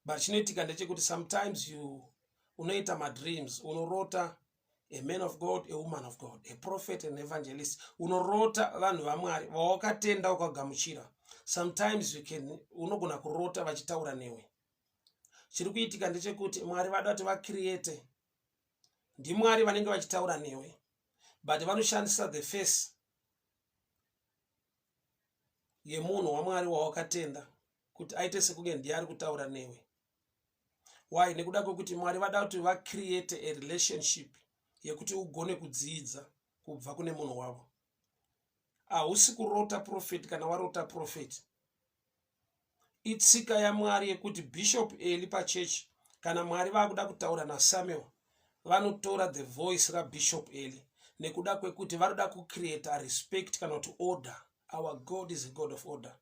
But chinoitika ndechekuti sometimes you unoita madreams, unorota a man of God, a woman of God, a prophet, an evangelist. Unorota vanhu vaMwari vawakatenda ukagamuchira. Sometimes you can unogona kurota vachitaura newe. Chiri kuitika ndechekuti Mwari vada kuti vacreate. NdiMwari vanenge vachitaura newe. But vanoshandisa the face yemunhu waMwari wawakatenda kuti aite sekunge ndiye ari kutaura newe. Why? Nekuda kwekuti Mwari vada kuti vacreate a relationship yekuti ugone kudzidza kubva kune munhu wavo. Hausi kurota prophet kana warota prophet. Itsika yaMwari yekuti Bishop Eli pachechi kana Mwari vakuda kutaura naSamuel vanotora the voice raBishop Eli nekuda kwekuti vanoda kucreata respect kana kuti order. Our God is a God of order.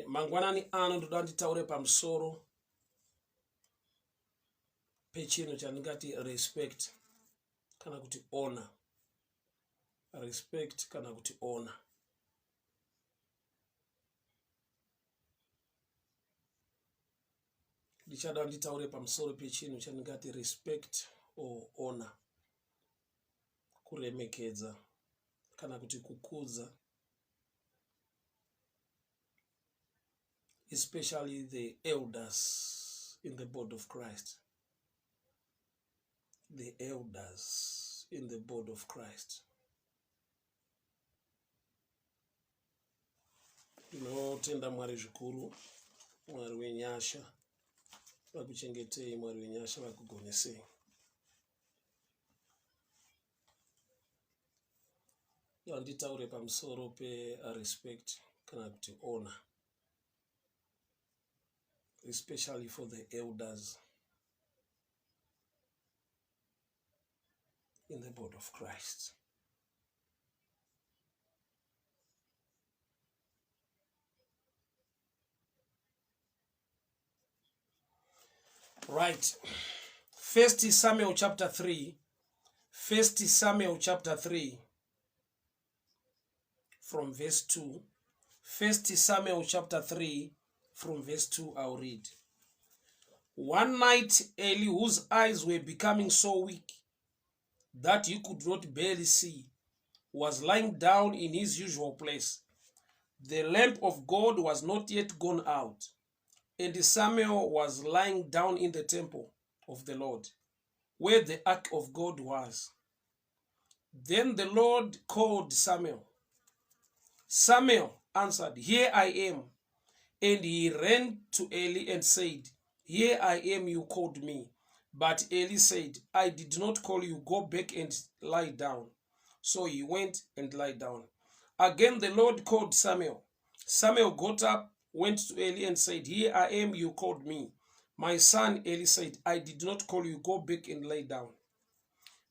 Mangwanani ano ndoda nditaure pamusoro pechinhu chandingati respect kana kuti honor. Respect kana kuti honor. Ndichada nditaure pamusoro pechinhu chandingati respect or honor, kuremekedza kana kuti kukudza, especially the elders in the body of Christ. The elders in the body of Christ. Ndinotenda Mwari zvikuru, Mwari wenyasha vakuchengetei, Mwari wenyasha vakugonesei. Anditaure pamusoro perespect kana kuti honor, especially for the elders in the body of Christ. Right. First Samuel chapter 3. First Samuel chapter 3 from verse 2. First Samuel chapter 3 from verse 2 I'll read. One night Eli, whose eyes were becoming so weak that he could not barely see, was lying down in his usual place. The lamp of God was not yet gone out, and Samuel was lying down in the temple of the Lord, where the ark of God was. Then the Lord called Samuel. Samuel answered, Here I am. And he ran to Eli and said, Here I am, you called me. But Eli said, I did not call you. Go back and lie down. So he went and lay down. Again the Lord called Samuel. Samuel got up, went to Eli and said, Here I am, you called me. My son Eli said, I did not call you. Go back and lay down.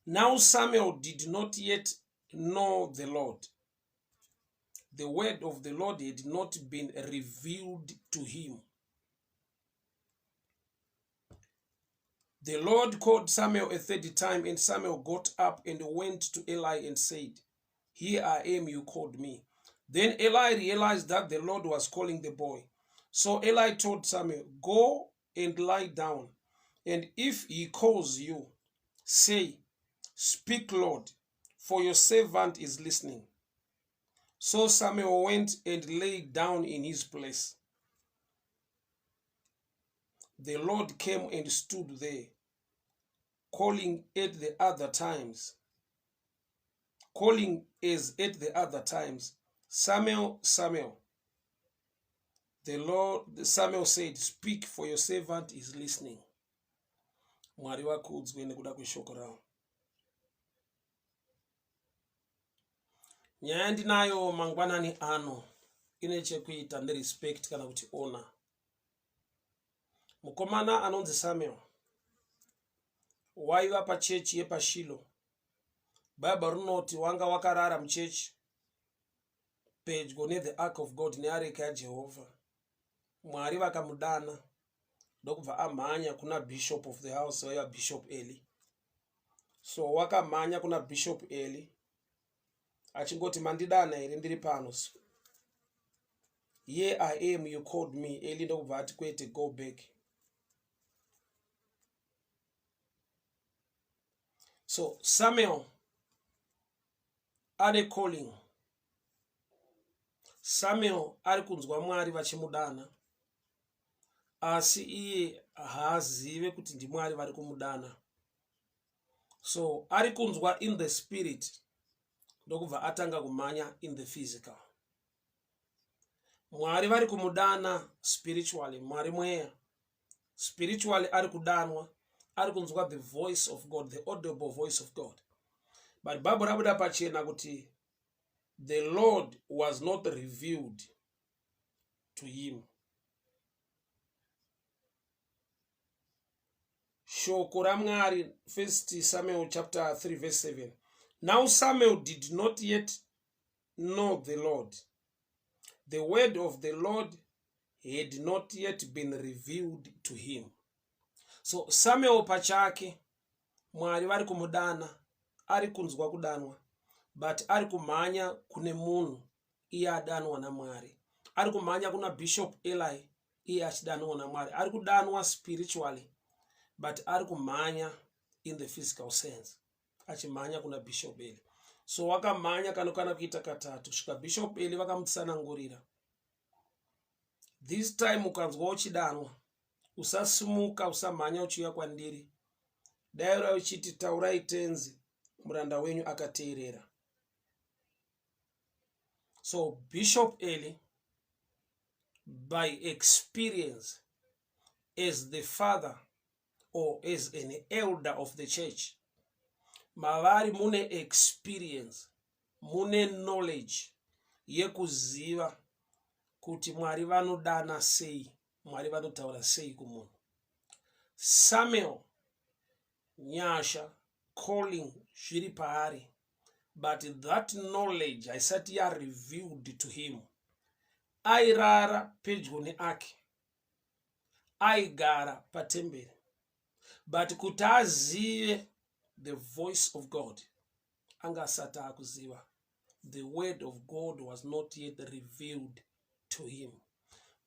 Now Samuel did not yet know the Lord. The word of the Lord had not been revealed to him. The Lord called Samuel a third time, and Samuel got up and went to Eli and said, Here I am, you called me. Then Eli realized that the Lord was calling the boy. So Eli told Samuel, Go and lie down, and if he calls you, say, Speak, Lord, for your servant is listening. So Samuel went and lay down in his place. The Lord came and stood there, calling at the other times, calling as at the other times, Samuel, Samuel. The Lord, Samuel said, Speak, for your servant is listening. Mwari vakudzwe nekuda kweshoko ravo. Nyaya yandinayo mangwanani ano ine chekuita nerespect kana kuti honor. Mukomana anonzi Samuel waiva pachechi yepaShilo. Bhaibheri rinoti wanga wakarara muchechi pedyo nethe ark of God, neareka yaJehovha. Mwari vakamudana ndokubva amhanya kuna bishop of the house vaiva Bishop Eli. So wakamhanya kuna Bishop Eli achingoti, mandidana here? Ndiri pano. Here I am, you called me. Eli ndokubva ati kwete, go back. So Samuel ane calling. Samuel ari kunzwa Mwari vachimudana asi iye haazive kuti ndiMwari vari kumudana. So ari kunzwa in the spirit ndokubva atanga kumhanya in the physical. Mwari vari kumudana spiritually, Mwari mweya. Spiritually ari kudanwa, ari kunzwa the voice of God, the audible voice of God. But Bible rabuda pachena kuti the Lord was not revealed to him. Shoko raMwari, 1 Samuel chapter 3 verse 7. Now Samuel did not yet know the Lord. The word of the Lord had not yet been revealed to him. So Samuel pachake Mwari vari kumudana, ari kunzwa kudanwa, but ari kumhanya kune munhu iye adanwa naMwari. Ari kumhanya kuna Bishop Eli iye achidanwa naMwari. Ari kudanwa spiritually, but ari kumhanya in the physical sense. Achimhanya kuna Bishop Eli. So wakamhanya kanokana kuita katatu kusvika Bishop Eli vakamutsanangurira. This time ukanzwa uchidanwa, usasimuka, usamhanya uchiuya kwandiri. Daira uchiti taurai tenzi, muranda wenyu akateerera. So Bishop Eli, by experience as the father or as an elder of the church, mavari mune experience, mune knowledge yekuziva kuti Mwari vanodana sei, Mwari vanotaura sei kumunhu. Samuel, nyasha, calling zviri paari, but that knowledge haisati yarevealed to him. Airara pedyo neake, aigara patemberi, but kuti azive the voice of God anga asati akuziva. The word of God was not yet revealed to him.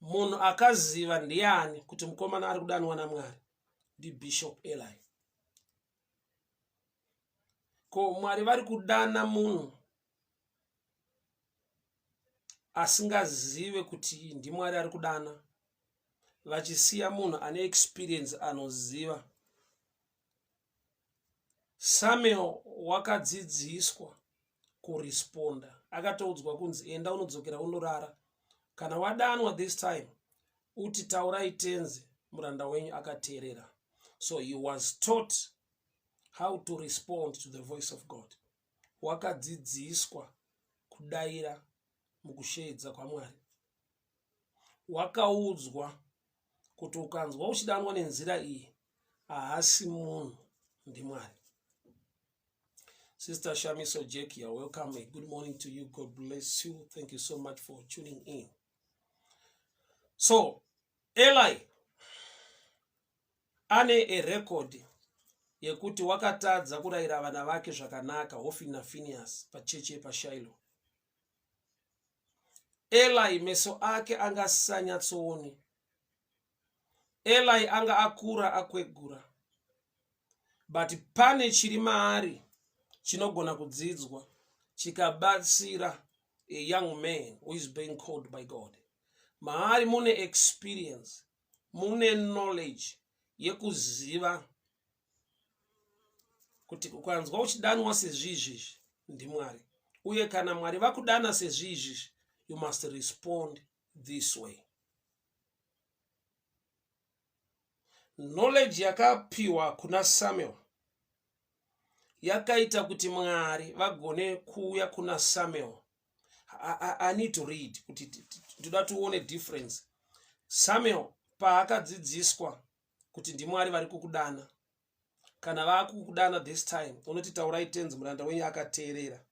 Munhu akaziva ndiani kuti mukomana ari kudanwa naMwari? NdiBishop Eli. Ko Mwari vari kudana munhu asingazive kuti ndiMwari ari kudana, vachisiya munhu ane experience anoziva. Samuel wakadzidziswa kuresponda, akatoudzwa kunzi enda unodzokera unorara, kana wadanwa this time uti taurai tenzi, muranda wenyu akateerera. So he was taught how to respond to the voice of God. Wakadzidziswa kudaira mukusheedza kwaMwari. Wakaudzwa kuti ukanzwa uchidanwa nenzira iyi, haasi munhu, ndiMwari. Sister Shamiso Jack, you're welcome. A good morning to you. God bless you. Thank you so much for tuning in. So, Eli ane a record yekuti wakatadza kurayira vana vake zvakanaka, Hofni naPhineas, pachechi yepaShiloh. Eli meso ake anga asisanyatsooni. Eli anga akura akwegura, but pane chiri maari chinogona kudzidzwa chikabatsira a young man who is being called by God. Maari mune experience, mune knowledge yekuziva kuti ukanzwa uchidanwa sezvizvizvi ndiMwari, uye kana Mwari vakudana sezvizvizvi, you must respond this way. Knowledge yakapiwa kuna Samuel yakaita kuti Mwari vagone kuuya kuna Samuel. I need to read kuti ndoda tione difference. Samuel paakadzidziswa kuti ndiMwari vari kukudana, kana vaakukudana this time unoti taurai tenzi, muranda wenyu akateerera.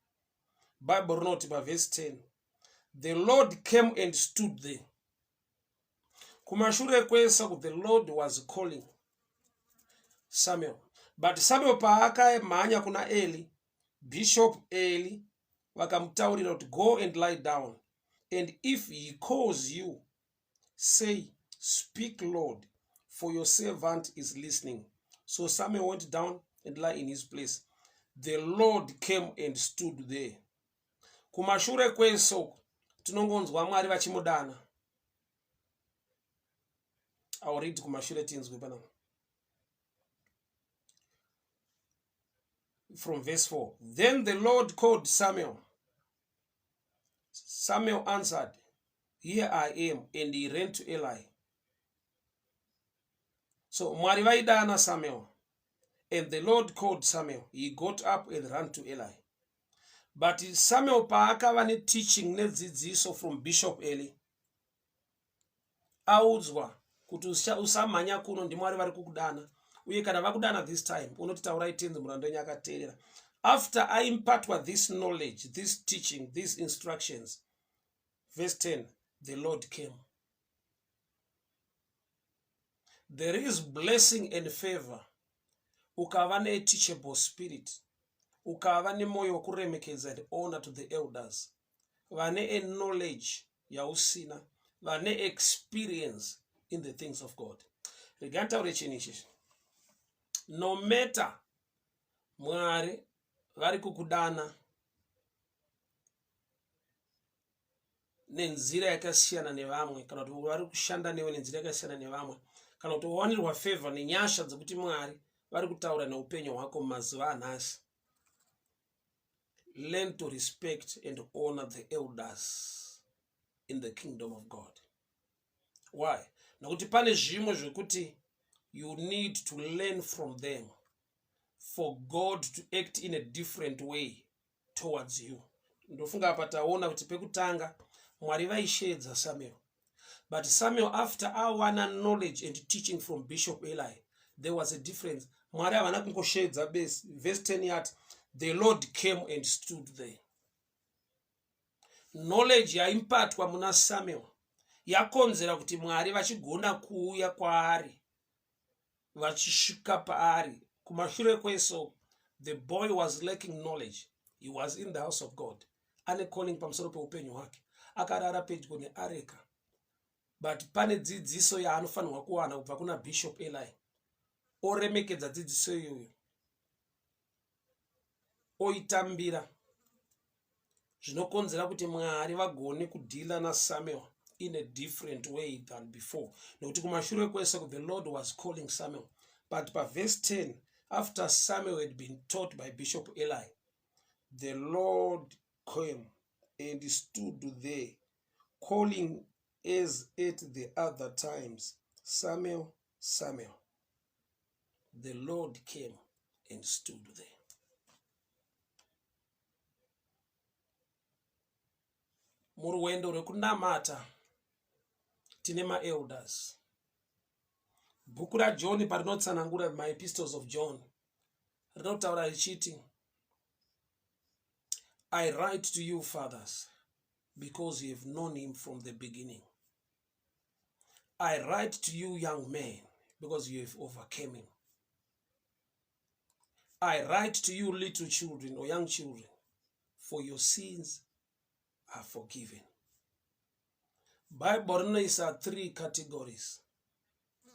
Bible rinoti pavhesi 10, the Lord came and stood there. Kumashure kwese the Lord was calling Samuel, but Samuel paakamhanya kuna Eli, Bishop Eli vakamutaurira kuti go and lie down. And if he calls you, say, Speak, Lord, for your servant is listening. So Samuel went down and lie in his place. The Lord came and stood there. Kumashure kweso tinongonzwa Mwari vachimudana. I'll read kumashure tinzwe panapa. From verse 4. Then the Lord called Samuel. Samuel answered, Here I am, and he ran to Eli. So Mwari vaidana Samuel, and the Lord called Samuel. He got up and ran to Eli. But Samuel paakava neteaching nedzidziso from Bishop Eli, audzwa kuti usamhanya kuno ndimwari vari kukudana uye kana vakudana this time unoti taurai tenzi muranda wenyu akateerera after aimpatwa this knowledge this teaching these instructions verse 10 the lord came there is blessing and favor ukava neteachable spirit ukava nemwoyo wekuremekedza and honor to the elders vane a knowledge yausina vane experience in the things of god rega nditaure chinhu ichi no matter mwari vari kukudana nenzira yakasiyana nevamwe kana kuti vari kushanda newe nenzira yakasiyana nevamwe kana kuti wawanirwa favor nenyasha dzekuti mwari vari kutaura neupenyu hwako mumazuva anhasi learn to respect and honor the elders in the kingdom of god why nokuti pane zvimwe zvekuti you need to learn from them for god to act in a different way towards you ndofunga apa taona kuti pekutanga mwari vaisheedza samuel but samuel after awana knowledge and teaching from bishop eli there was a difference mwari havana kungosheedza besi verse 10 yati the lord came and stood there knowledge yaimpatwa muna samuel yakonzera kuti mwari vachigona kuuya kwaari vachisvika paari kumashure kweso the boy was lacking knowledge he was in the house of god ane calling pamusoro peupenyu hwake akarara pedyo neareka but pane dzidziso yaanofanirwa kuwana kubva kuna bishop eli oremekedza dzidziso iyoyo oitambira zvinokonzera kuti mwari vagone kudhila nasamuel in a different way than before nekuti kumashure kwese the lord was calling samuel but paverse 10 after samuel had been taught by bishop eli the lord came and stood there calling as at the other times samuel samuel the lord came and stood there murwendo rwekunamata tine maelders bhuku rajohn parinotsanangura maepistles of john rinotaura richiti i write to you fathers because you have known him from the beginning i write to you young men because you have overcame him I write to you, little children or young children, for your sins are forgiven. Bible rinoisa three categories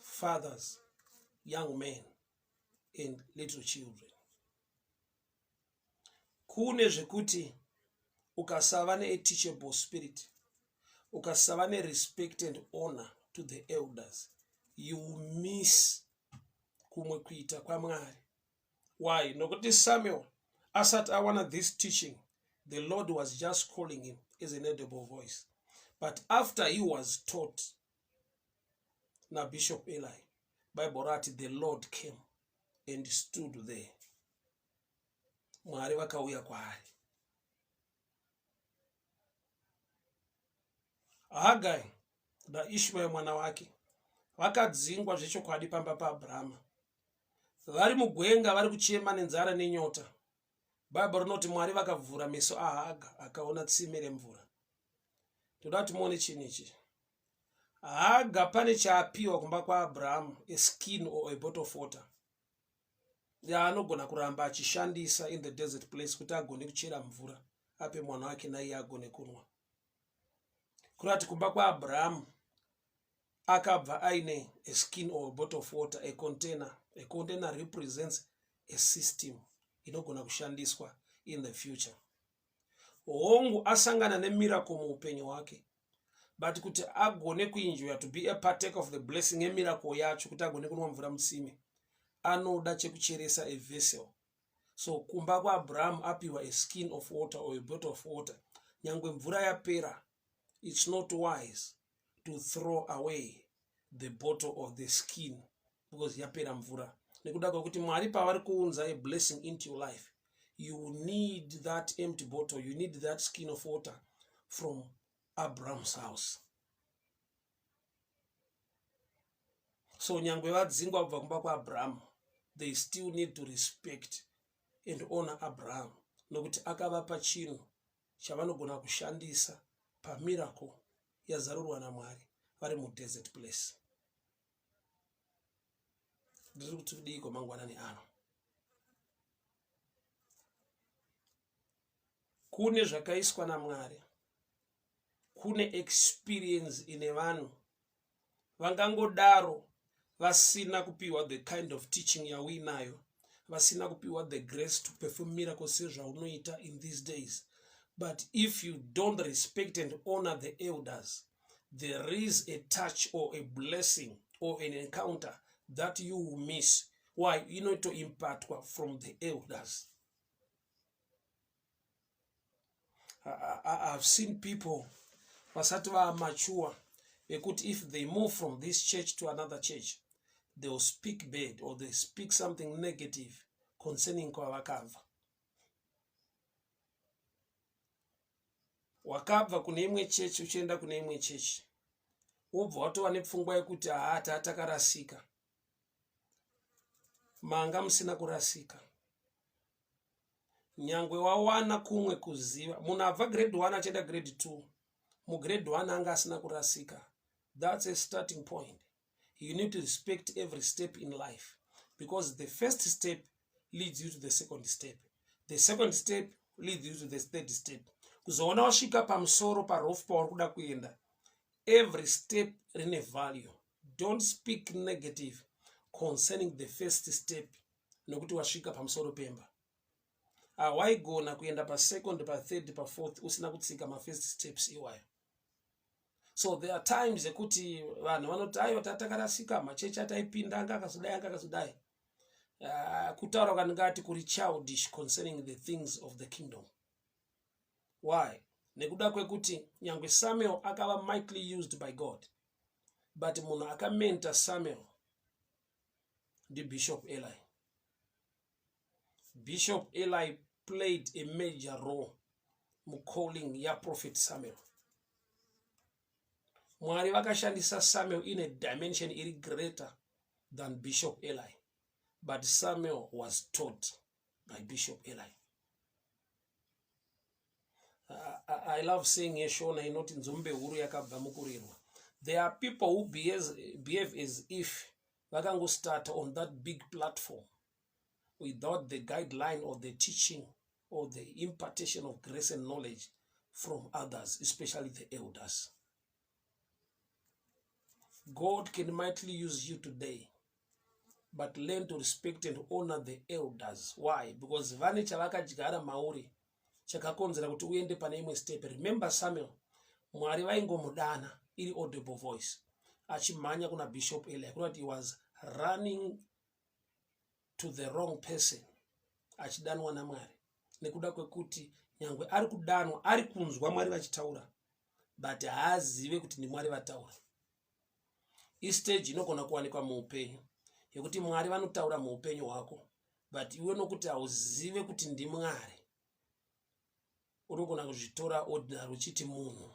fathers, young men, and little children. Kune zvekuti ukasava neteachable spirit, ukasava nerespect and honor to the elders, you miss kumwe kuita kwamwari why nokuti samuel asati awana this teaching the lord was just calling him as an audible voice but after he was taught nabishop eli bible rati the lord came and stood there mwari vakauya kwaari Hagai naIshmael mwana wake vakadzingwa zvechokwadi pamba paAbrahama. Vari mugwenga vari kuchema nenzara nenyota. Bhaibheri rinoti Mwari vakavhura meso aHaga akaona tsime remvura. Toda kuti muone chinhu ichi. Haga pane chaapiwa kumba kwaAbrahamu, a skin or a bottle of water yaanogona kuramba achishandisa in the desert place kuti agone kuchera mvura ape mwana wake naiye agone kunwa. Kurati kumba kwaAbrahamu akabva aine a skin or a bottle of water, a container. A container represents a system inogona kushandiswa in the future. Hongu asangana nemiracle muupenyu hwake but kuti agone kuenjoya to be a partaker of the blessing yemiracle yacho kuti agone kunwa mvura mutsime anoda chekucheresa a vessel. So kumba kwaAbrahamu apiwa a skin of water or a bottle of water, nyangwe mvura yapera, it's not wise to throw away the bottle of the skin because yapera mvura, nekuda kwekuti Mwari pavari kuunza a blessing into your life, you need that empty bottle, you need that skin of water from Abraham's house. So nyangwe vadzingwa kubva kumba kwaAbrahamu, they still need to respect and honor Abraham nokuti akavapa chinhu chavanogona kushandisa pamiracle yazarurwa naMwari vari mudesert place. Ndiri kuti kudiiko mangwanani ano? Kune zvakaiswa naMwari, kune experience ine vanhu vangangodaro vasina kupiwa the kind of teaching yauinayo, vasina kupiwa the grace to perform miracles sezvaunoita in these days. But if you don't respect and honor the elders, there is a touch or a blessing or an encounter that you will miss. Why? Inotoimpatwa from the elders. I've seen people vasati vamature vekuti if they move from this church to another church, they will speak bad or they speak something negative concerning kwavakabva. Wakabva kune imwe chechi uchienda kune imwe chechi, wobva watova nepfungwa yekuti haa, taa takarasika. Manga musina kurasika. Nyangwe wawana kumwe kuziva, munhu abva grade 1 achienda grade 2, mugrade 1 anga asina kurasika. That's a starting point. You need to respect every step in life because the first step leads you to the second step, the second step leads you to the third step, kuzoona wasvika pamusoro parofu pauri kuda kuenda. Every step rine value. Don't speak negative concerning the first step nokuti wasvika pamusoro pemba. Hawaigona kuenda pasecond, pathird, pafourth usina kutsika mafirst steps iwayo. So there are times ekuti vanhu vanoti aiwa, takarasika, machechi ataipinda anga akazodai, anga akazodai. Kutaura kwandingati kuri childish concerning the things of the kingdom. Why? Nekuda kwekuti nyangwe Samuel akava mightily used by God, but munhu akamenta Samuel ndiBishop Eli. Bishop Eli played a major role mucalling yaProphet Samuel. Mwari vakashandisa Samuel in a dimension iri greater than Bishop Eli, but Samuel was taught by Bishop Eli. I love saying yeshona inoti nzombe huru yakabva mukurirwa. There are people who behave as if vakangostarta on that big platform without the guideline or the teaching or the impartation of grace and knowledge from others, especially the elders. God can mightily use you today, but learn to respect and honor the elders. Why? Because vane chavakadyara mauri chakakonzera kuti uende pane imwe step. Remember Samuel, Mwari vaingomudana iri audible voice achimhanya kuna Bishop Eli, kureva kuti he was running to the wrong person achidanwa naMwari, nekuda kwekuti nyangwe ari kudanwa, ari kunzwa Mwari vachitaura, but haazive kuti ndiMwari vataura. Istage inogona kuwanikwa muupenyu yekuti Mwari vanotaura muupenyu hwako, but iwe nokuti hauzive kuti ndiMwari, unogona kuzvitora ordinary uchiti munhu.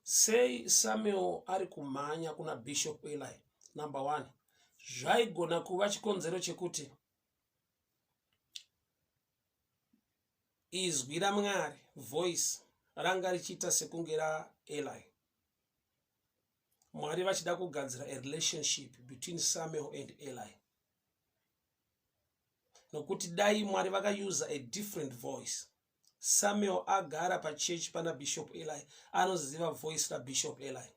Sei Samuel ari kumhanya kuna Bishop Eli? Number one, zvaigona kuva chikonzero chekuti izwi raMwari, voice ranga richiita sekunge raEli, Mwari vachida kugadzira a relationship between Samuel and Eli, nokuti dai Mwari vakausa a different voice, Samuel agara pachechi pana Bishop Eli, anoziva voice raBishop Eli.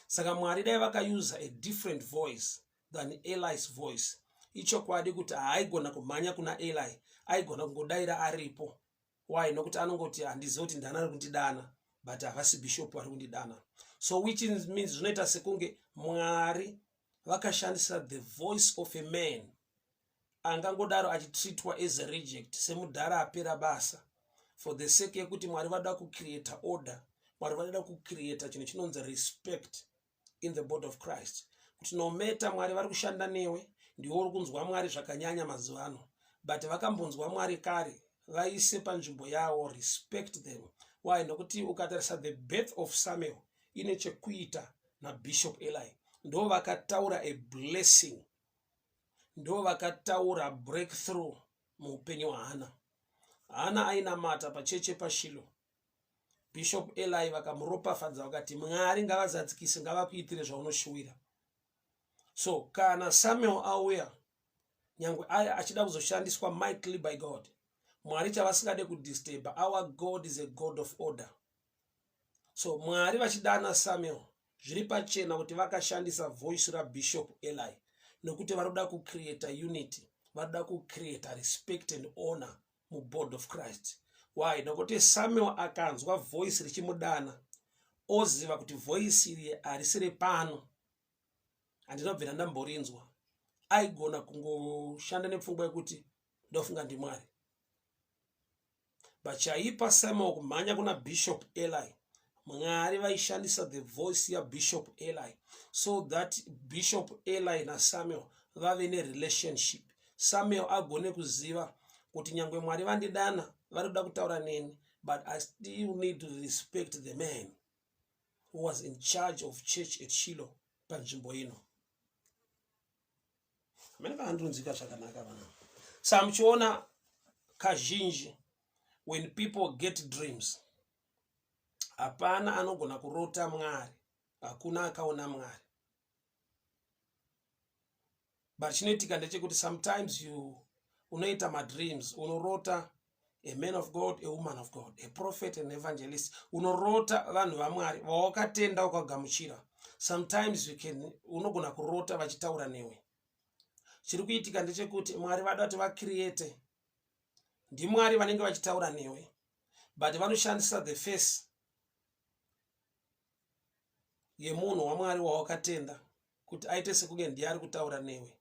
Saka Mwari dai vakausa a different voice than Eli's voice. Ichokwadi kuti haaigona kumhanya kuna Eli, aigona kungodaira aripo. Why? Nokuti anongoti handizivi kuti ndani ari kundidana, but havasi bishop vari kundidana. So which means zvinoita sekunge Mwari vakashandisa the voice of a man angangodaro achitreatwa as a reject, semudhara apera basa, for the sake yekuti Mwari vada kucreata order, Mwari vada kucreata chinhu chinonzi respect in the body of Christ, kuti no matter Mwari vari kushanda newe, ndiwe uri kunzwa Mwari zvakanyanya mazuva ano, but vakambonzwa Mwari kare, vaise panzvimbo yavo, respect them. Why? Nokuti ukatarisa the birth of Samuel ine chekuita naBishop Eli. Ndo vakataura a blessing, ndo vakataura breakthrough muupenyu hwaHana. Hana ainamata pacheche paShilo. Bishop Eli vakamuropafadza, vakati Mwari ngavazadzikise, ngavakuitire zvaunoshuwira. So kana Samuel auya, nyange aya achida kuzoshandiswa mightily by God, Mwari chavasingade kudisturba. Our God is a God of order. So Mwari vachidana Samuel, zviri pachena kuti vakashandisa voice raBishop Eli, nokuti vari kuda kucreata unity, vari kuda kucreata respect and honor mubody of Christ. Why? Nokuti Samuel akanzwa voice richimudana, oziva kuti voice iri harisi repano, handinobvira ndamborinzwa. Aigona kungoshanda nepfungwa yekuti ndofunga ndiMwari, but chaipa Samuel kumhanya kuna Bishop Eli, Mwari vaishandisa the voice yaBishop Eli so that Bishop Eli naSamuel vave nerelationship. Samuel agone kuziva kuti nyange Mwari vandidana, vari kuda kutaura neni, but I still need to respect the man who was in charge of church at Shiloh panzvimbo ino. Amene kana ndinonzwika zvakanaka, vana. Sa muchiona kazhinji when people get dreams, hapana anogona kurota Mwari, hakuna akaona Mwari, but chinoitika ndechekuti sometimes you unoita madreams, unorota a man of God, a woman of God, a prophet, an evangelist, unorota vanhu vaMwari vawakatenda, ukagamuchira. Sometimes you can unogona kurota vachitaura newe. Chiri kuitika ndechekuti Mwari vada kuti vacreate, ndiMwari vanenge vachitaura newe, but vanoshandisa the face yemunhu waMwari wawakatenda kuti aite sekunge ndiye ari kutaura newe.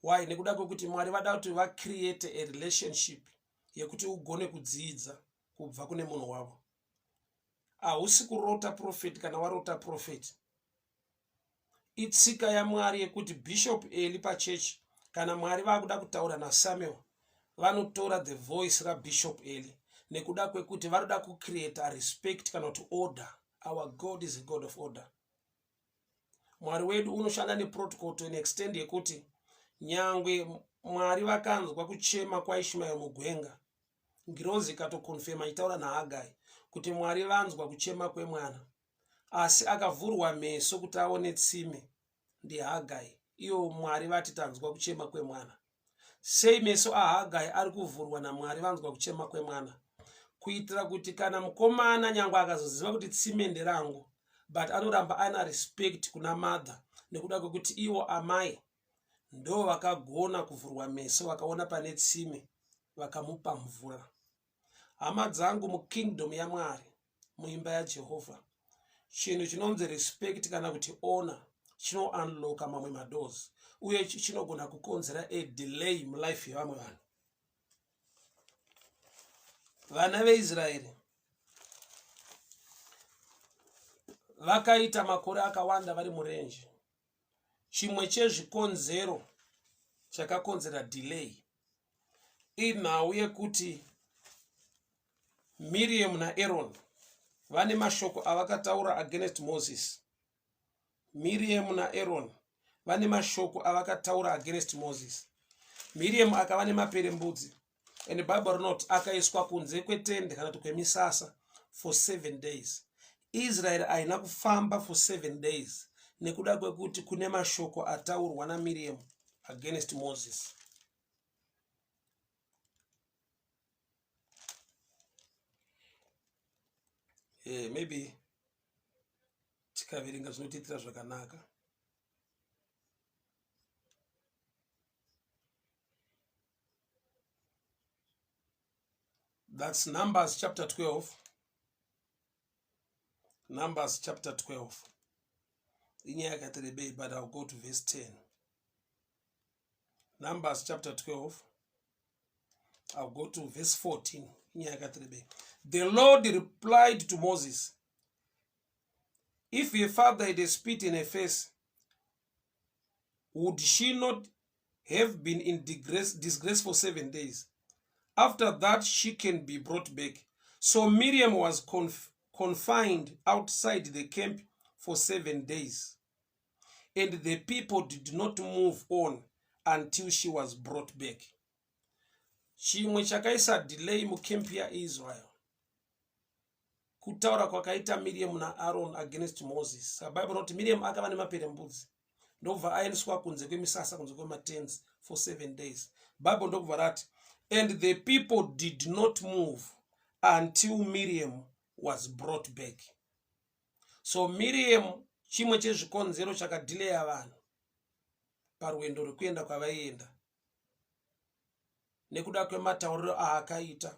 Why? Nekuda kwekuti Mwari vada kuti vacreate a relationship yekuti ugone kudzidza kubva kune munhu wavo. Hausi kurota prophet. Kana warota prophet, itsika yaMwari yekuti Bishop Eli pachechi, kana Mwari vakuda kutaura naSamuel, vanotora the voice raBishop Eli, nekuda kwekuti varoda kucreata respect kana kuti order. Our God is a God of order. Mwari wedu unoshanda neprotocol to an extent yekuti nyangwe Mwari vakanzwa kuchema kwaIshmaeri mugwenga, ngirozi ikatoconfirma ichitaura naHagai kuti Mwari vanzwa kuchema kwemwana, asi akavhurwa meso kuti aone tsime ndiHagai. Iyo Mwari vati tanzwa kuchema kwemwana. Sei meso aHagai ari kuvhurwa naMwari vanzwa kuchema kwemwana? Kuitira kuti kana mukomana nyange akazoziva kuti tsime nderangu, but anoramba ana respect kuna mother, nekuda kwekuti ivo amai ndo vakagona kuvhurwa meso, vakaona pane tsime, vakamupa mvura. Hama dzangu, mukingdom yaMwari, muimba yaJehovha, chinhu chinonzi respect kana kuti honor chinounlocka mamwe madoors, uye chinogona kukonzera a delay mulife yevamwe vanhu. Vana veIsraeri vakaita makore akawanda vari murenje. Chimwe chezvikonzero chakakonzera delay inhau yekuti Miriam naAron vane mashoko avakataura against Moses. Miriam naAron vane mashoko avakataura against Moses. Miriam akava nemaperembudzi, and Bible rinoti akaiswa kunze kwetende kana kuti kwemisasa for 7 days. Israeri haina kufamba for 7 days nekuda kwekuti kune mashoko ataurwa naMiriam against Moses. Eh, maybe tikaverenga zvinotiitira zvakanaka. That's Numbers chapter 12. Numbers chapter 12. Inyaya yakati rebei, but I'll go to verse 10. Numbers chapter 12. I'll go to verse 14. Inyaya yakati rebei. The Lord replied to Moses, If your father had a spit in her face, would she not have been in disgrace, disgrace for seven days? After that, she can be brought back. So Miriam was conf confined outside the camp for seven days. And the people did not move on until she was brought back. Chimwe chakaisa delay mucamp yaIsrael kutaura kwakaita Miriam naAron against Moses. Saka Bible rinoti Miriam akava nemaperembudzi ndokubva aendeswa kunze kwemisasa kunze kwematents for seven days. Bible ndokubva rati and the people did not move until Miriam was brought back. So Miriam chimwe chezvikonzero chakadhileya vanhu parwendo rwekuenda kwavaienda nekuda kwematauriro aakaita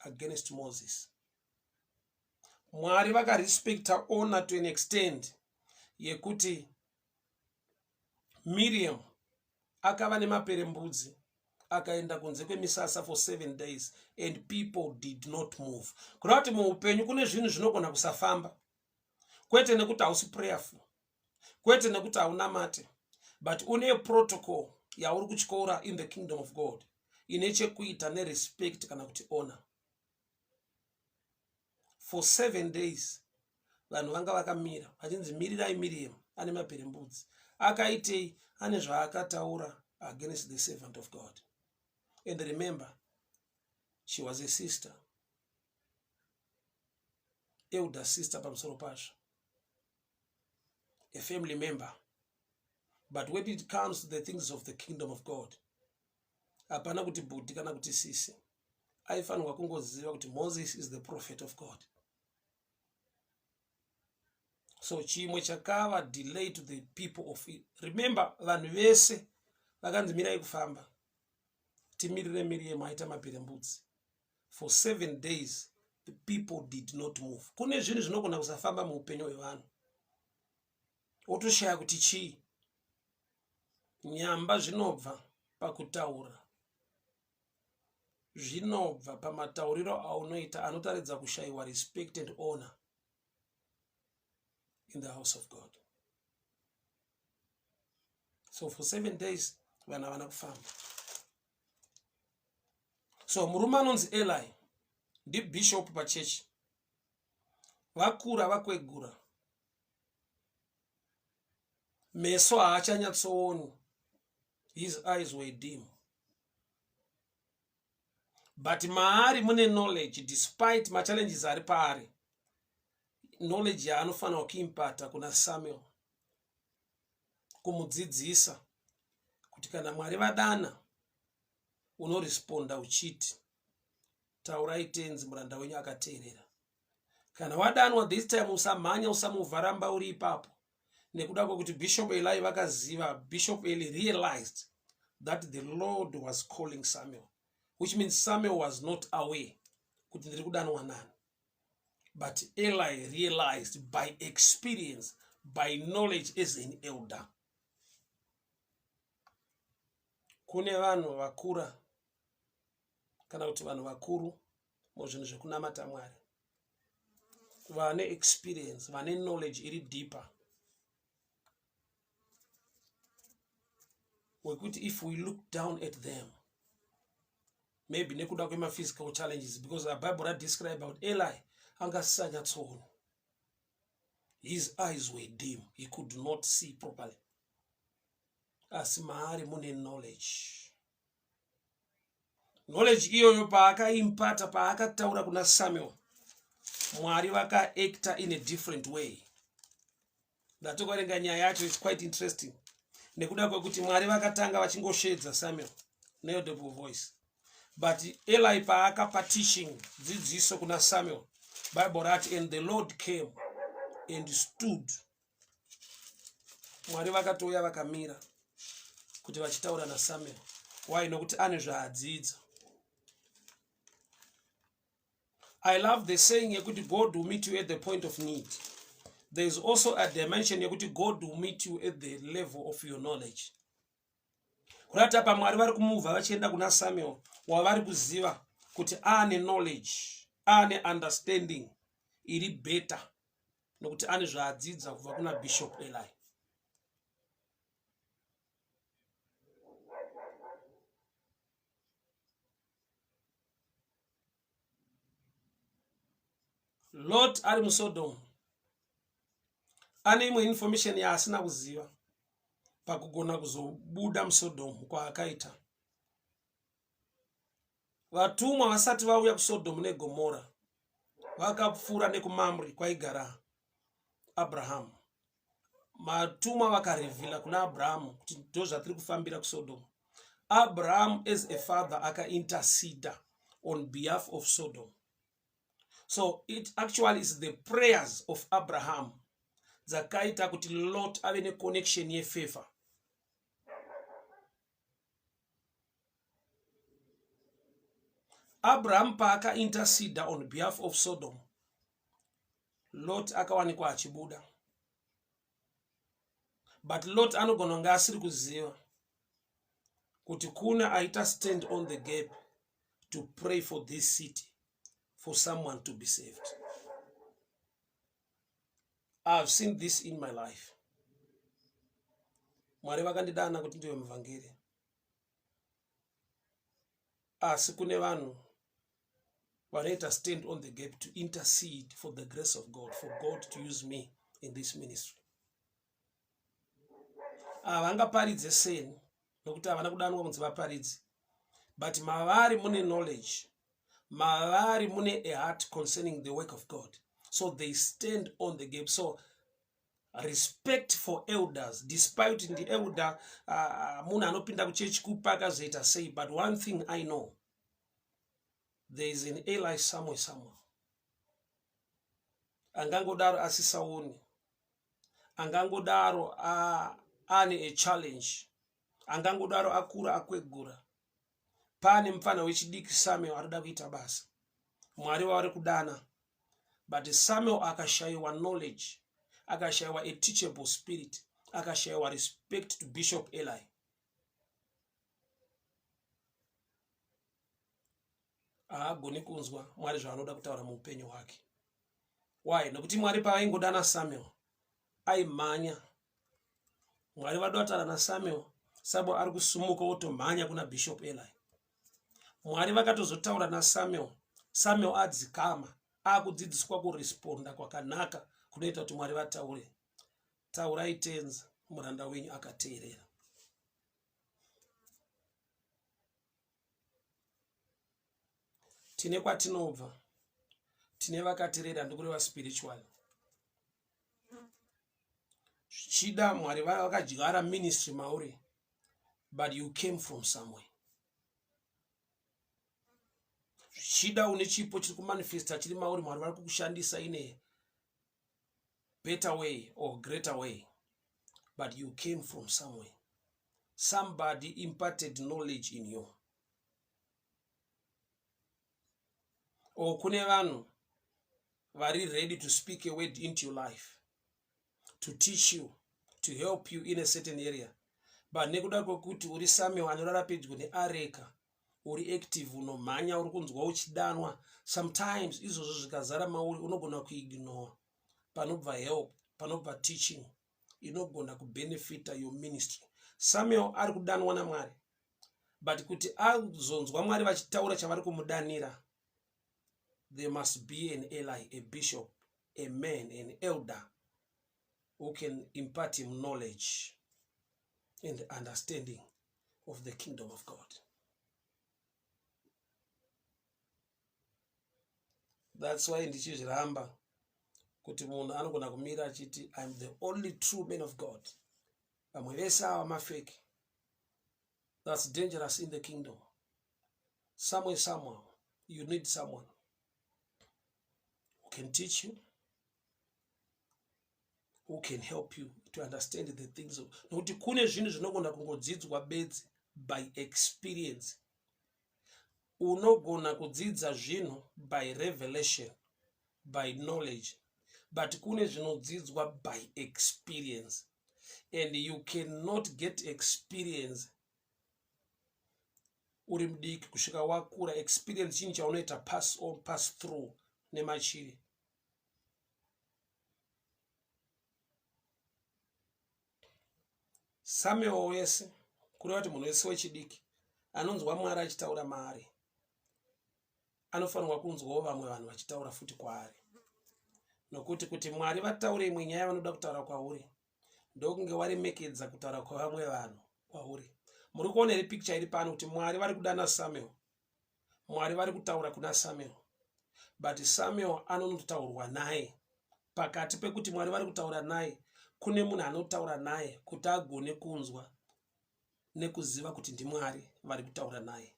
against Moses. Mwari vakarespecta honor to an extent yekuti Miriam akava nemaperembudzi akaenda kunze kwemisasa for seven days and people did not move. Kureva kuti muupenyu kune zvinhu zvinogona kusafamba, kwete nekuti hausi prayerful, kwete nekuti haunamate, but une protocol yauri kutyora in the kingdom of God ine chekuita nerespect kana kuti honor. For seven days vanhu vanga vakamira vachinzi mirirai Miriam ane maperembudzi. Akaitei? Ane zvaakataura against the servant of God. And remember, she was a sister, elder sister pamusoro pazvo, a family member. But when it comes to the things of the kingdom of God, hapana kuti bhudhi kana kuti sisi. Aifanirwa kungoziva kuti Moses is the prophet of God. So chimwe chakava delay to the people of it. Remember, vanhu vese vakanzi mirai kufamba, timirire Miriam aita maperembudzi. For seven days the people did not move. Kune zvinhu zvinogona kusafamba muupenyu hwevanhu, wotoshaya kuti chii. Nyamba zvinobva pakutaura, zvinobva pamatauriro aunoita anotaridza kushayiwa respect and honor in the house of God. So for seven days vanhu havana kufamba. So murume anonzi Eli ndibishop pachechi, vakura vakwegura, meso haachanyatsooni, his eyes were dim, but maari mune knowledge despite machallenges ari paari, knowledge yaanofanira kuimpata kuna Samuel, kumudzidzisa kuti kana Mwari vadana unoresponda uchiti taurai tenzi, muranda wenyu akateerera. Kana wadanwa this time usamhanya, usamuvha, ramba uri ipapo, nekuda kwekuti Bishop Eli vakaziva. Bishop Eli realized that the Lord was calling Samuel, which means Samuel was not aware kuti ndiri kudanwa nani, but Eli realized by experience, by knowledge as an elder. Kune vanhu vakura kana kuti vanhu vakuru muzvinhu zvekunamata Mwari vane experience, vane knowledge iri deeper, wekuti if we look down at them, maybe nekuda kwemaphysical challenges, because the Bible radescribe about Eli anga asisanyatsoona, his eyes were dim, he could not see properly, asi maari mune knowledge. Knowledge iyoyo paakaimpata, paakataura kuna Samuel, Mwari vakaacta in a different way. Ndatokaverenga nyaya yacho, is quite interesting, nekuda kwekuti Mwari vakatanga vachingosheedza Samuel neaudible voice, but Eli paakapa teaching, dzidziso kuna Samuel, Bible rati and the Lord came and stood. Mwari vakatouya vakamira kuti vachitaura naSamuel. Why? Nokuti ane zvaadzidza. I love the saying yekuti God will meet you at the point of need. There is also a dimension yekuti God will meet you at the level of your knowledge. Kurati apa Mwari vari kumuvha vachienda kuna Samuel wavari kuziva kuti aane knowledge, aane understanding iri better nokuti ane zvaadzidza kubva kuna Bishop Eli. Lot ari muSodom ane imwe information yaasina kuziva pakugona kuzobuda muSodom kwaakaita. Vatumwa vasati vauya kuSodom neGomora vakapfuura nekuMamri kwaigara Abrahamu. Matumwa vakarevhila kuna Abrahamu kuti ndozvatiri kufambira kuSodom. Abrahamu as a father akainterceda on behalf of Sodom. So it actually is the prayers of Abraham dzakaita kuti Lot ave neconnection yefavor. Abraham paakainterceda on behalf of Sodom, Lot akawanikwa achibuda. But Lot anogona kunge asiri kuziva kuti kune aita stand on the gap to pray for this city for someone to be saved. I've seen this in my life. Mwari vakandidana kuti ndive muvhangeri. Asi kune vanhu vanoita stand on the gap to intercede for the grace of God, for God to use me in this ministry. Havangaparidze seni nokuti havana kudanwa kunzi vaparidze, but mavari mune knowledge, mavari mune a heart concerning the work of God. So they stand on the gap. So respect for elders, despite ndi elder munhu anopinda kuchechi kupa akazoita sei, but one thing I know, there is an Eli somewhere somewhere angangodaro asisaoni, angangodaro ane a challenge, angangodaro akura akwegura. Pane mupfana wechidiki Samuel arikuda kuita basa, Mwari wavari kudana, but Samuel akashayiwa knowledge, akashayiwa a teachable spirit, akashayiwa respect to Bishop Eli. Haagoni kunzwa Mwari zvaanoda kutaura muupenyu hwake. Why? Nokuti Mwari paaingodana Samuel aimhanya. Mwari vada kutaura naSamuel, Samuel ari kusumuka otomhanya kuna Bishop Eli. Mwari vakatozotaura naSamuel, Samuel adzikama, akudzidziswa kuresponda kwakanaka kunoita kuti Mwari vataure. Taurai tenzi, muranda wenyu akateerera. Tine kwatinobva, tine vakatirera, ndikureva spiritual. Zvichida Mwari vakadyara ministry mauri, but you came from somewhere. Zvichida une chipo chiri kumanifesta chiri mauri, Mwari vari kukushandisa in a better way or greater way, but you came from somewhere. Somebody imparted knowledge in you. Or kune vanhu vari ready to speak a word into your life, to teach you, to help you in a certain area. But nekuda kwekuti uri Samuel anorara pedyo neareka, uri active, unomhanya, uri kunzwa uchidanwa, sometimes izvozvo zvikazara mauri unogona kuignore panobva help, panobva teaching inogona kubenefita your ministry. Samuel ari kudanwa naMwari, but kuti azonzwa Mwari vachitaura chavari kumudanira, there must be an Eli, a bishop, a man, an elder who can impart him knowledge and understanding of the kingdom of God. That's why ndichizviramba kuti munhu anogona kumira achiti I'm the only true man of God, vamwe vese ava mafeki. That's dangerous in the kingdom. Somewhere, somehow, you need someone who can teach you, who can help you to understand the things of nokuti kune zvinhu zvinogona kungodzidzwa bedzi by experience. Unogona kudzidza zvinhu by revelation, by knowledge, but kune zvinodzidzwa by experience, and you cannot get experience uri mudiki kusvika wakura. Experience chinhu chaunoita pass on, pass through nemachiri. Samuel wese, kureva kuti munhu wese wechidiki anonzwa Mwari achitaura maari, anofanirwa kunzwawo vamwe vanhu vachitaura futi kwaari, nokuti kuti Mwari vataure imwe nyaya vanoda kutaura kwauri, ndokunge waremekedza kutaura kwevamwe vanhu kwauri. Muri kuona here picture iri pano kuti Mwari vari kudana Samuel? Mwari vari kutaura kuna Samuel, but Samuel anonotaurwa naye. Pakati pekuti Mwari vari kutaura naye, kune munhu anotaura naye kuti agone kunzwa nekuziva kuti ndiMwari vari kutaura naye.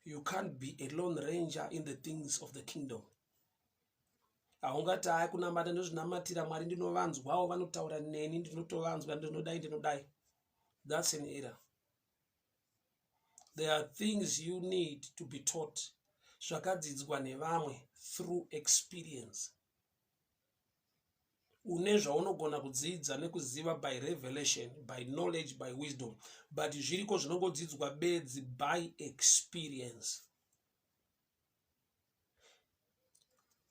You can't be a lone ranger in the things of the kingdom. Haungati hai kunamata ndozvinamatira Mwari, ndinovanzwawo vanotaura neni, ndinotovanzwa, ndinodai ndinodai. That's an error. There are things you need to be taught zvakadzidzwa nevamwe through experience. Une zvaunogona kudzidza nekuziva by revelation, by knowledge, by wisdom, but zviriko zvinongodzidzwa bedzi by experience.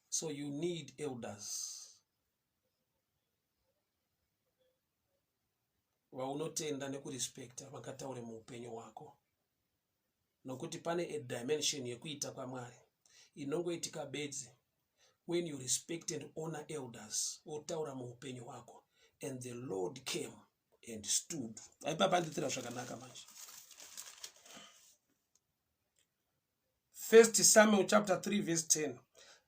So you need elders vaunotenda nekurespecta vakataure muupenyu hwako, nokuti pane a dimension yekuita kwaMwari inongoitika bedzi when you respect and honor elders wotaura muupenyu hwako. And the Lord came and stood. Aipapa anditira zvakanaka manje. First Samuel chapter 3 verse 10.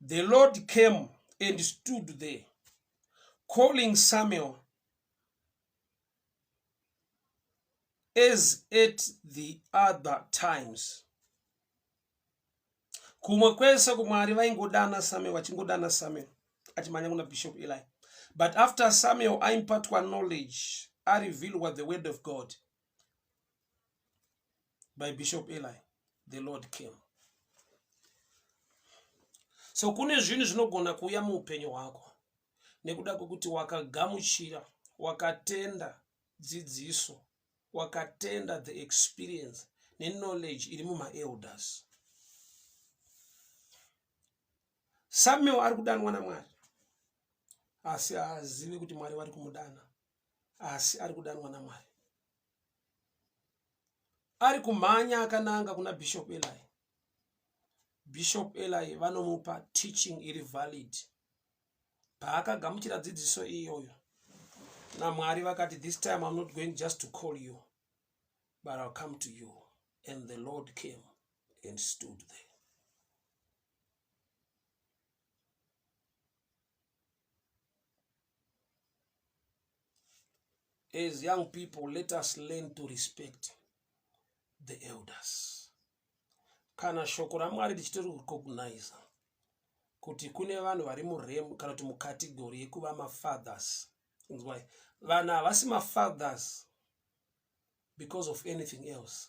The Lord came and stood there, calling Samuel as at the other times. Kumwe kwese kuMwari vaingodana Samuel, vachingodana Samuel achimhanya kuna Bishop Eli. But after Samuel aimpatwa knowledge, arevealwa the word of God by Bishop Eli, the Lord came. So kune zvinhu zvinogona kuuya muupenyu hwako nekuda kwekuti wakagamuchira, wakatenda dzidziso, wakatenda the experience neknowledge iri mumaelders. Samuel ari kudanwa naMwari, asi haazivi kuti Mwari vari kumudana, asi ari kudanwa naMwari. Ari kumhanya akananga kuna Bishop Eli. Bishop Eli vanomupa teaching iri valid. Paakagamuchira dzidziso iyoyo naMwari, vakati, "This time I'm not going just to call you, but I'll come to you." And the Lord came and stood there. As young people, let us learn to respect the elders. Kana shoko raMwari richitori recognize kuti kune vanhu vari murem kana kuti mucategory yekuva mafathers, inzwai, vanhu havasi mafathers because of anything else.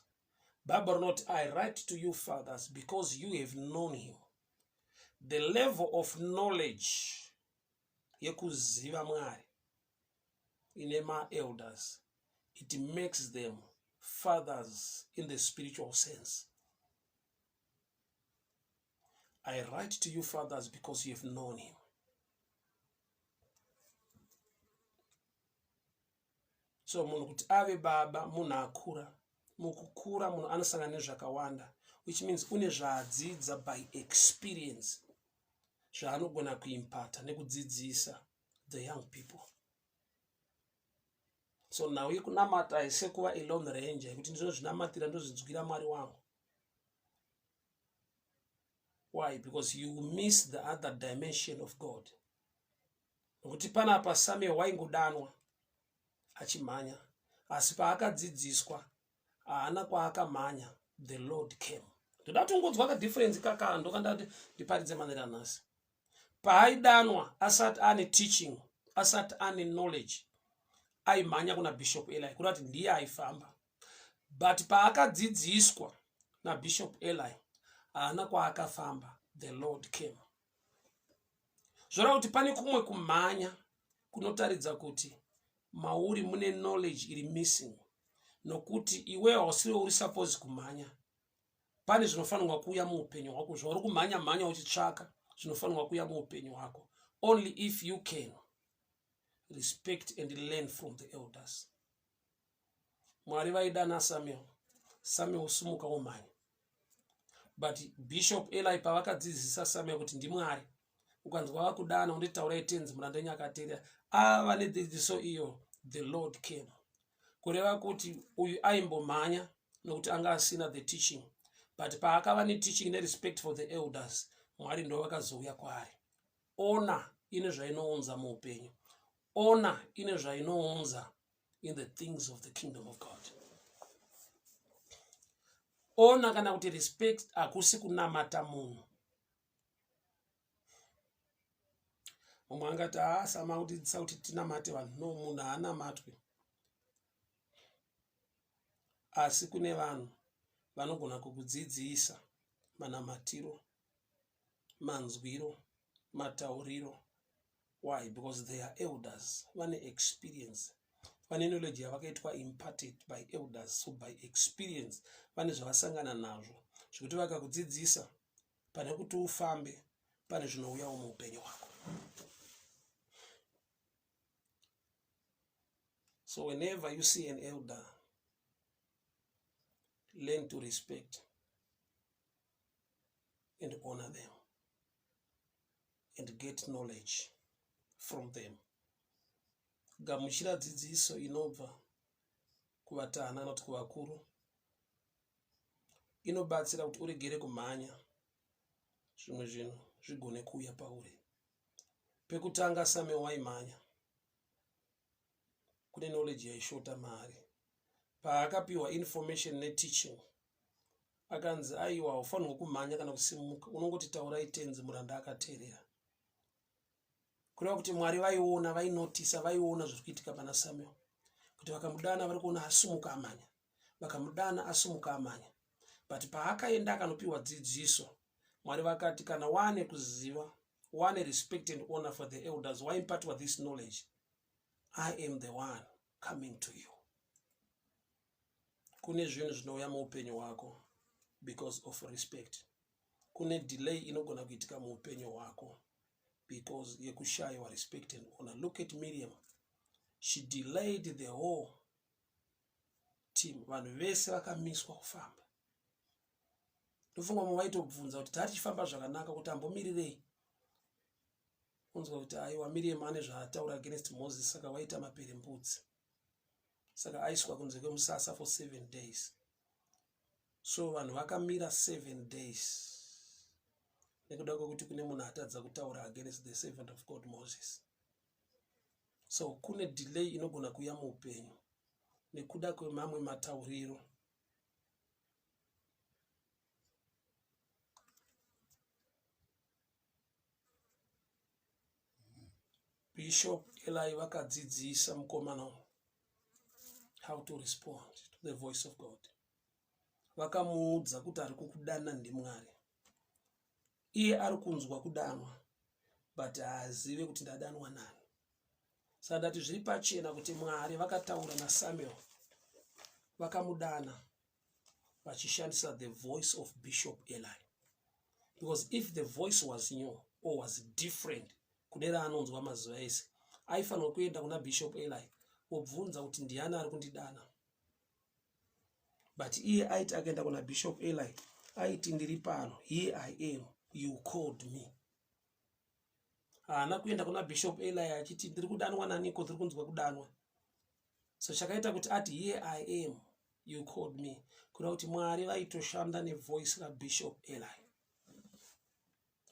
Bible rinoti, "I write to you, fathers, because you have known him." The level of knowledge yekuziva Mwari ine maelders, it makes them fathers in the spiritual sense. "I write to you, fathers, because you have known him." So munhu kuti ave baba, munhu akura. Mukukura munhu anosangana nezvakawanda, which means une zvaadzidza by experience zvaanogona kuimpata nekudzidzisa the young people. So nhau yekunamata haise kuva a lone ranger yekuti ndinozvinamatira, ndozvinzwira Mwari wangu. Why? Because you miss the other dimension of God. Nokuti panapa Samuel waingodanwa achimhanya, asi paakadzidziswa haana kwaakamhanya. The Lord came. Ndoda kuti ungonzwa kadifference kaka ndokandati ndiparidze manera nhasi. Paaidanwa asati ane teaching, asati ane knowledge, aimhanya kuna Bishop Eli, kureva kuti ndiye aifamba. But paakadzidziswa naBishop Eli, haana kwaakafamba, the Lord came. Zvoreva kuti pane kumwe kumhanya kunotaridza kuti mauri mune knowledge iri missing, nokuti iwe hausiwe uri suppose kumhanya. Pane zvinofanirwa kuuya muupenyu hwako zvauri kumhanya mhanya uchitsvaka, zvinofanirwa kuuya muupenyu hwako only if you can respect and learn from the elders. Mwari vaidana Samuel, Samuel sumuka womhanya. But Bishop Eli pavakadzidzisa Samuel kuti ndiMwari, ukanzwa vakudana unditaurai tenzi muranda wenyu akateerera, ava nedzidziso iyo, the Lord came. Kureva kuti uyu aimbomhanya nokuti anga asina the teaching, but paakava neteaching nerespect for the elders, Mwari ndo vakazouya kwaari. Ona ine zvainounza muupenyu, ona ine zvainounza in the things of the kingdom of God. Ona kana kuti respect hakusi kunamata munhu. Mumwe angati haasama ah, kutidzisa kuti tinamate vanhu. No, munhu haanamatwe, asi kune vanhu vanogona kukudzidzisa manamatiro, manzwiro, matauriro. Why? Because they are elders, vane experience, vane knowledge yavakaitwa imparted by elders. So by experience vane zvavasangana nazvo zvekuti vakakudzidzisa, pane kuti ufambe, pane zvinouyawo muupenyu hwako. So whenever you see an elder, learn to respect and honor them and get knowledge from them. Gamuchira dzidziso inobva kuvatana kana kuti kuvakuru, inobatsira kuti uregere kumhanya, zvimwe zvinhu zvigone kuuya pauri. Pekutanga Samuel waimhanya, kune knowledge yaishota maari. Paakapiwa information neteaching, akanzi aiwa, haufanirwa kumhanya kana kusimuka, unongoti taurai tenzi muranda akateerera. Kureva kuti Mwari vaiona, vainotisa, vaiona zviri kuitika pana Samuel, kuti vakamudana vari kuona asumuka amhanya, vakamudana asumuka amhanya. But paakaenda akanopiwa dzidziso, Mwari vakati kana waane kuziva, waane respect and honor for the elders, waimpatiwa this knowledge, I am the one coming to you. Kune zvinhu zvinouya muupenyu hwako because of respect. Kune delay inogona kuitika muupenyu hwako because yekushayiwa respect and honor. Look at Miriam, she delayed the whole team. Vanhu vese vakamiswa kufamba. Ndofunga vamwe vaitobvunza kuti tatichifamba zvakanaka, kuti ambomirirei? Unzwa kuti aiwa, Miriam ane zvaataura against Moses, saka waita maperembudzi, saka aiswa kunze kwemusasa for 7 days. So vanhu vakamira 7 days nekuda kwekuti kune munhu atadza kutaura against the servant of God Moses. So kune delay inogona kuuya muupenyu nekuda kwemamwe matauriro. Bishop Eli vakadzidzisa mukomana uyu how to respond to the voice of God. Vakamuudza kuti ari kukudana ndiMwari. Iye ari kunzwa kudanwa, but haazive kuti ndadanwa nani. Saka ndati zviri pachena kuti Mwari vakataura naSamuel, vakamudana vachishandisa the voice of Bishop Eli, because if the voice was new or was different kune raanonzwa mazuva ese, aifanirwa kuenda kuna Bishop Eli obvunza kuti ndiani ari kundidana. But iye aiti akaenda kuna Bishop Eli, aiti ndiri pano, here I am, you called me. Haana kuenda kuna Bishop Eli achiti ndiri kudanwa naniko, ndiri kunzwa kudanwa. So chakaita kuti ati here I am, you called me, kureva kuti Mwari vaitoshanda nevoice raBishop Eli.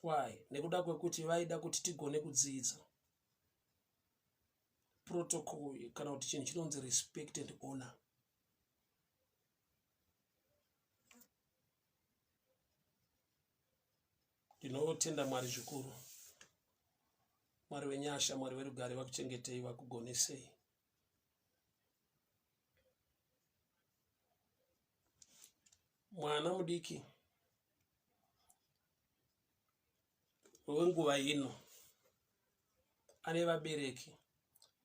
Why? Nekuda kwekuti vaida kuti tigone kudzidza protocol kana kuti chinhu chinonzi respect and honor. Ndinotenda Mwari zvikuru. Mwari wenyasha, Mwari werugare vakuchengetei, vakugonesei. Mwana mudiki wenguva ino ane vabereki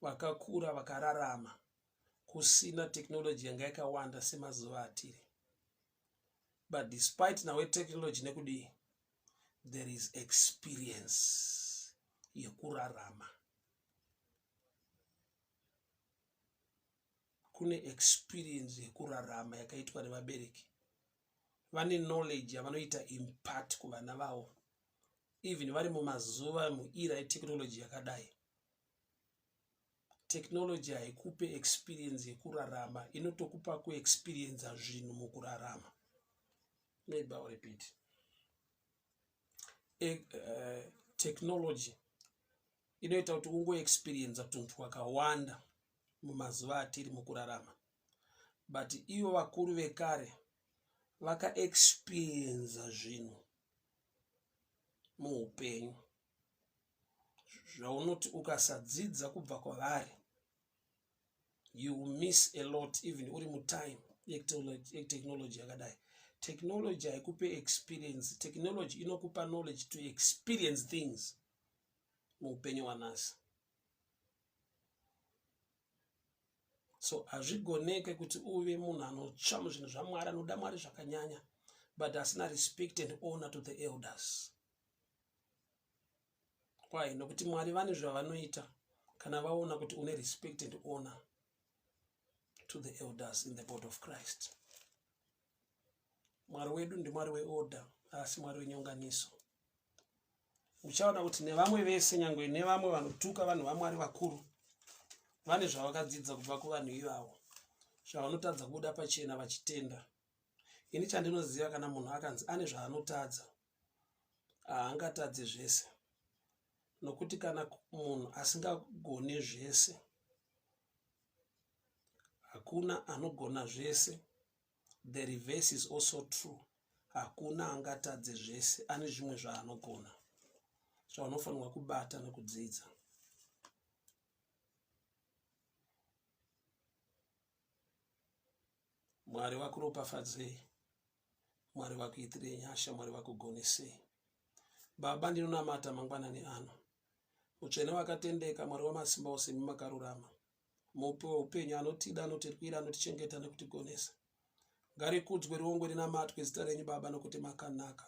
vakakura vakararama kusina technology yanga yakawanda semazuva atiri but despite nawe technology nekudii there is experience yekurarama kune experience yekurarama yakaitwa nevabereki vane knowledge yavanoita impart kuvana vavo even vari mumazuva muira etechnology yakadai technology haikupe experience yekurarama inotokupa kuexperienza zvinhu mukurarama maybe I'll repeat e, technology inoita kuti ungoexperienza tunhu twakawanda mumazuva atiri mukurarama but ivo vakuru vekare vakaexperienza zvinhu muupenyu zvaunoti ukasadzidza kubva kwavari you will miss a lot even uri mutime yetechnology yakadai technology haikupe experience technology inokupa knowledge to experience things muupenyu hwanhasi so hazvigoneke kuti uve munhu anotsva muzvinhu zvamwari anoda mwari zvakanyanya but asina respect and honor to the elders Why? Nokuti Mwari vane zvavanoita kana vaona kuti une respect and honor to the elders in the body of Christ. Mwari wedu ndiMwari weorder, asi Mwari wenyonganiso. Uchaona kuti nevamwe vese nyangwe nevamwe vanotuka vanhu vaMwari vakuru vane zvavakadzidza kubva kuvanhu ivavo zvavanotadza kubuda pachena vachitenda. Ini chandinoziva kana munhu akanzi ane zvaanotadza haangatadze zvese nokuti kana munhu asingagone zvese hakuna anogona zvese the reverse is also true hakuna angatadze zvese ane zvimwe zvaanogona zvaunofanirwa kubata nekudzidza Mwari vakuropafadzei Mwari vakuitirei nyasha Mwari vakugonesei Baba ndinonamata mangwanani ano mutsvene wakatendeka Mwari wamasimba ose imi makarurama mupi weupenyu anotida anotirwira anotichengeta nekutigonesa ngarikudzwe riongwe rinamatwe zita renyu baba nokuti makanaka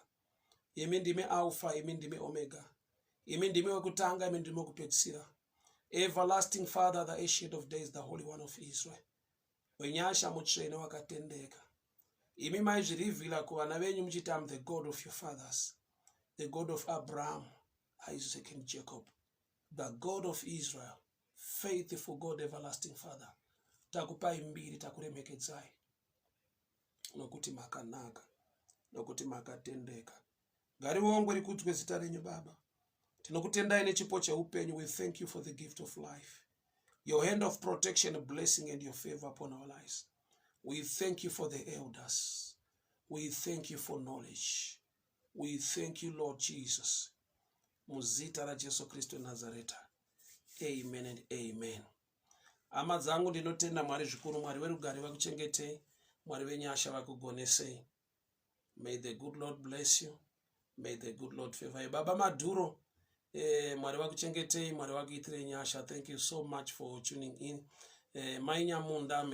imi ndimi alfa imi ndimi omega imi ndimi wekutanga imi ndimi wekupedzisira everlasting father the ancient of days the holy one of israel wenyasha mutsvene wakatendeka imi maizvirivhila kuvana venyu muchiti am the god of your fathers the god of abraham isaac and jacob the god of israel faithful god everlasting father takupai mbiri takuremekedzai nokuti makanaka nokuti makatendeka Ngariongwe rikudzwe zita renyu Baba. Tinokutendai nechipo cheupenyu. We thank you for the gift of life. Your hand of protection, blessing and your favor upon our lives. We thank you for the elders. We thank you for knowledge. We thank you, Lord Jesus. Muzita raJesu Kristu Nazareta. Amen and amen. Hama dzangu ndinotenda Mwari zvikuru, Mwari werugare vakuchengetei, Mwari venyasha vakugonesei. May the good Lord bless you. May the good Lord favor you. Baba Maduro, eh, Mwari vakuchengetei, Mwari vakuitirei nyasha. Thank you so much for tuning in. Eh, Mai Nyamunda,